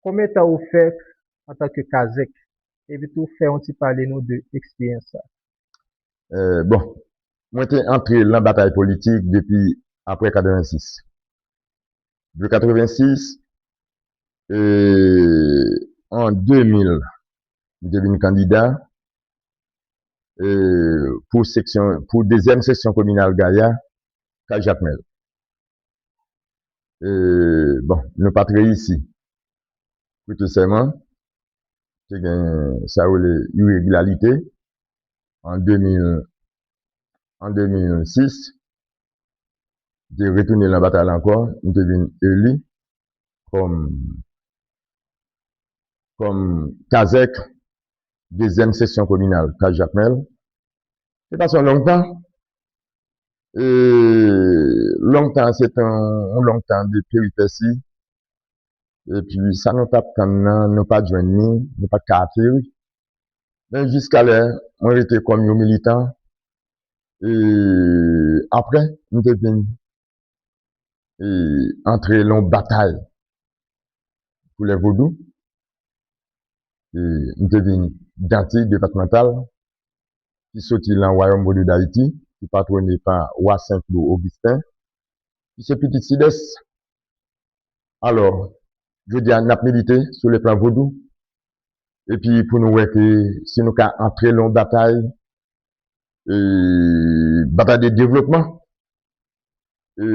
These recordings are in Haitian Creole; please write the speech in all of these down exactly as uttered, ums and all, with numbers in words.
Konbyen tan ou fè antanke kazèk? Epi tou fè yon ti pale nou de eksperyans sa. Euh, bon, mwen te antre lan batay politik depi apre katrevensis. De katrevensis, euh, an de mil, mwen te vin kandida euh, pou seksyon, pou dezyèm seksyon kominal Gaya, Kay Jakmèl. Euh, bon, nou pa t reyisi. Prete sèman, te gen sa yo rele iregilarite an de mil, an de mil sis, te retounen lan batay la ankò, m te vin eli kòm, kòm kazèk dezyèm seksyon kominal Kay Jakmèl. Se pase yon long tan. E long tan, se te yon long tan de peripesi. Epi sa nou t ap tann nan, nou pa t jwenn li, nou pa t ka akeri. Men jiskalè mwen rete kòm yon militan. E apre, m te vin e antre lan batay pou lè vodou. E m te vin dantye depatmantal ki soti lan Wayòm Vodou Dayiti, ki patwone pa Wa Senklou Ogisten, ki se pitit Sidès. Alò, jodi a, n ap milite sou le plan vodou. Epi pou nou wè ke si nou ka antre lan batay, e, batay de devlopman, e,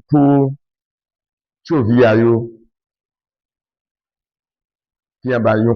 pou tchovi a yo ki anba yon